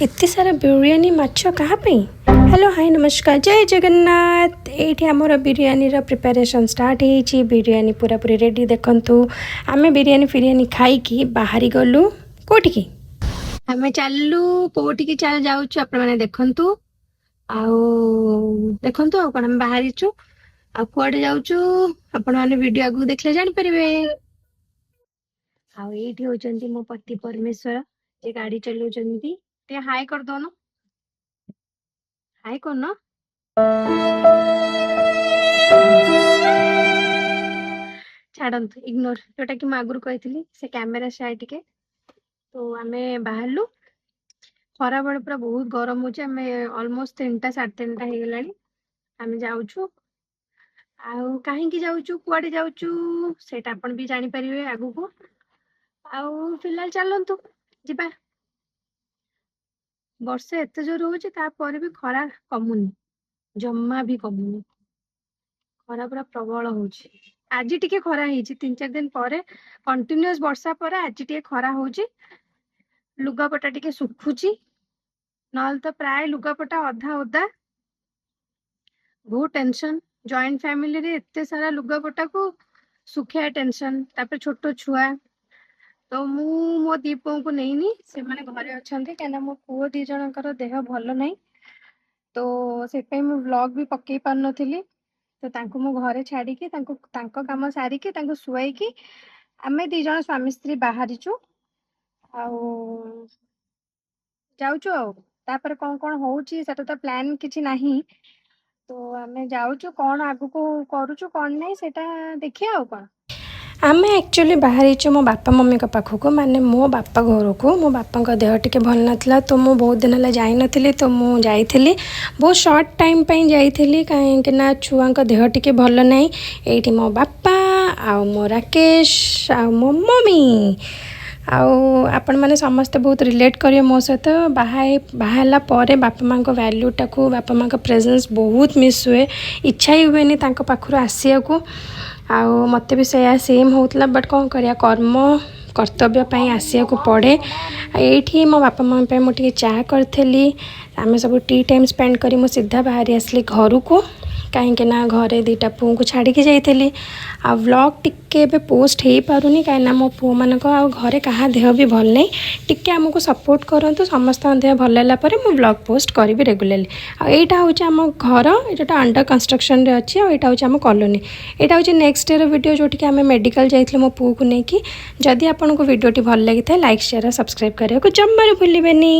ଏତେ ସାରା ବିରିୟାନୀ, ମାଛ କାହା ପାଇଁ? ହ୍ୟାଲୋ, ହାଇ, ନମସ୍କାର, ଜୟ ଜଗନ୍ନାଥ। ଏଇଠି ଆମର ବିରିୟାନୀର ପ୍ରିପାରେସନ୍ ଷ୍ଟାର୍ଟ ହେଇଛି। ବିରିୟାନୀ ପୁରାପୁରି ରେଡ଼ି। ଦେଖନ୍ତୁ, ଆମେ ବିରିୟାନୀ ଫିରିୟାନୀ ଖାଇକି ବାହାରି ଗଲୁ। କୋଉଠିକି ଆମେ ଚାଲିଲୁ, କୋଉଠିକି ଚାଲ ଯାଉଛୁ, ଆପଣମାନେ ଦେଖନ୍ତୁ ଆଉ ଦେଖନ୍ତୁ। ଆଉ କଣ, ଆମେ ବାହାରିଛୁ ଆଉ କୁଆଡେ ଯାଉଛୁ, ଆପଣମାନେ ଭିଡିଓ ଆଗକୁ ଦେଖିଲେ ଜାଣିପାରିବେ। ଆଉ ଏଇଠି ହଉଛନ୍ତି ମୋ ପତି ପରମେଶ୍ୱର, ଯେ ଗାଡି ଚଲାଉଛନ୍ତି। ଟିକେ ହାଇ କରିଦଉନ, ହାଇ କରୁନ। ଛାଡନ୍ତୁ, ଇଗ୍ନୋର। ଯୋଉଟା କି ମୁଁ ଆଗରୁ କହିଥିଲି, ସେ କ୍ୟାମେରା ସାଏ ଟିକେ। ତ ଆମେ ବାହାରିଲୁ। ଖରାବେଳେ ପୁରା ବହୁତ ଗରମ ହଉଛି। ଆମେ ଅଲମୋଷ୍ଟ 3ଟା 3:30 ହେଇଗଲାଣି। ଆମେ ଯାଉଛୁ ଆଉ କାହିଁକି ଯାଉଛୁ, କୁଆଡେ ଯାଉଛୁ, ସେଇଟା ଆପଣ ବି ଜାଣିପାରିବେ ଆଗକୁ। ଆଉ ଫିଲହାଲ ଚାଲନ୍ତୁ ଯିବା। ବର୍ଷା ଏତେ ଜୋର ହଉଛି, ତାପରେ ବି ଖରା କମୁନି, ଜମା ବି କମୁନି। ଖରା ପୁରା ପ୍ରବଳ ହଉଛି। ଆଜି ଟିକେ ଖରା ହେଇଛି, 3-4 ଦିନ ପରେ, କଣ୍ଟିନ୍ୟୁଅସ ବର୍ଷା ପରେ ଆଜି ଟିକେ ଖରା ହଉଛି। ଲୁଗାପଟା ଟିକେ ଶୁଖୁଛି, ନହେଲେ ତ ପ୍ରାୟ ଲୁଗାପଟା ଅଧା ଓଦା। ବହୁତ ଟେନସନ, ଜଏଣ୍ଟ ଫ୍ୟାମିଲିରେ ଏତେ ସାରା ଲୁଗାପଟାକୁ ଶୁଖେଇବା ଟେନସନ, ତାପରେ ଛୋଟ ଛୁଆ। ତ ମୁଁ ମୋ ଦି ପୁଅଙ୍କୁ ନେଇନି, ସେମାନେ ଘରେ ଅଛନ୍ତି, କାହିଁକିନା ମୋ ପୁଅ ଦି ଜଣଙ୍କର ଦେହ ଭଲ ନାହିଁ। ତ ସେଥିପାଇଁ ମୁଁ ବ୍ଲଗ ବି ପକେଇ ପାରୁନଥିଲି। ତ ତାଙ୍କୁ ମୁଁ ଘରେ ଛାଡିକି, ତାଙ୍କୁ ତାଙ୍କ କାମ ସାରିକି, ତାଙ୍କୁ ଶୁଆଇକି ଆମେ ଦି ଜଣ ସ୍ୱାମୀ ସ୍ତ୍ରୀ ବାହାରିଛୁ ଆଉ ଯାଉଛୁ। ଆଉ ତାପରେ କଣ କଣ ହଉଛି, ସେଟା ତ ପ୍ଲାନ କିଛି ନାହିଁ। ତ ଆମେ ଯାଉଛୁ, କଣ ଆଗକୁ କରୁଛୁ କଣ ନାହିଁ, ସେଇଟା ଦେଖିବା। ଆଉ କଣ, ଆମେ ଆକ୍ଚୁଆଲି ବାହାରିଛୁ ମୋ ବାପା ମମିଙ୍କ ପାଖକୁ, ମାନେ ମୋ ବାପା ଘରକୁ। ମୋ ବାପାଙ୍କ ଦେହ ଟିକେ ଭଲ ନଥିଲା, ତ ମୁଁ ବହୁତ ଦିନ ହେଲା ଯାଇନଥିଲି। ତ ମୁଁ ଯାଇଥିଲି, ବହୁତ ସର୍ଟ ଟାଇମ୍ ପାଇଁ ଯାଇଥିଲି, କାହିଁକି ନା ଛୁଆଙ୍କ ଦେହ ଟିକେ ଭଲ ନାହିଁ। ଏଇଠି ମୋ ବାପା ଆଉ ମୋ ରାକେଶ ଆଉ ମୋ ମମି। ଆଉ ଆପଣମାନେ ସମସ୍ତେ ବହୁତ ରିଲେଟ୍ କରିବେ ମୋ ସହିତ। ବାହା ହେଲା ପରେ ବାପା ମାଆଙ୍କ ଭ୍ୟାଲ୍ୟୁଟାକୁ, ବାପା ମାଆଙ୍କ ପ୍ରେଜେନ୍ସ ବହୁତ ମିସ୍ ହୁଏ। ଇଚ୍ଛା ହିଁ ହୁଏନି ତାଙ୍କ ପାଖରୁ ଆସିବାକୁ। ଆଉ ମୋତେ ବି ସେଇଆ ସେମ୍ ହେଉଥିଲା। ବଟ୍ କ'ଣ କରିବା, କର୍ମ କର୍ତ୍ତବ୍ୟ ପାଇଁ ଆସିବାକୁ ପଡ଼େ। ଆଉ ଏଇଠି ମୋ ବାପା ମାଆଙ୍କ ପାଇଁ ମୁଁ ଟିକେ ଚା କରିଥିଲି। ଆମେ ସବୁ ଟି ଟାଇମ୍ ସ୍ପେଣ୍ଡ କରି ମୁଁ ସିଧା ବାହାରି ଆସିଲି ଘରକୁ, କାହିଁକି ନା ଘରେ ଦୁଇଟା ପୁଅଙ୍କୁ ଛାଡ଼ିକି ଯାଇଥିଲି। ଆଉ ବ୍ଲଗ୍ ଟିକେ ଏବେ ପୋଷ୍ଟ ହେଇପାରୁନି, କାହିଁକିନା ମୋ ପୁଅମାନଙ୍କ ଆଉ ଘରେ କାହା ଦେହ ବି ଭଲ ନାହିଁ। ଟିକେ ଆମକୁ ସପୋର୍ଟ କରନ୍ତୁ। ସମସ୍ତଙ୍କ ଦେହ ଭଲ ହେଲା ପରେ ମୁଁ ବ୍ଲଗ୍ ପୋଷ୍ଟ କରିବି ରେଗୁଲାରଲି। ଆଉ ଏଇଟା ହେଉଛି ଆମ ଘର, ଏଇଟା ଅଣ୍ଡର କନଷ୍ଟ୍ରକ୍ସନରେ ଅଛି। ଆଉ ଏଇଟା ହେଉଛି ଆମ କଲୋନୀ। ଏଇଟା ହେଉଛି ନେକ୍ସଟ ଡେର ଭିଡ଼ିଓ, ଯେଉଁଠିକି ଆମେ ମେଡ଼ିକାଲ ଯାଇଥିଲୁ ମୋ ପୁଅକୁ ନେଇକି। ଯଦି ଆପଣଙ୍କୁ ଭିଡ଼ିଓଟି ଭଲ ଲାଗିଥାଏ, ଲାଇକ୍, ସେୟାର ଆଉ ସବସ୍କ୍ରାଇବ୍ କରିବାକୁ ଜମାରୁ ଭୁଲିବେନି।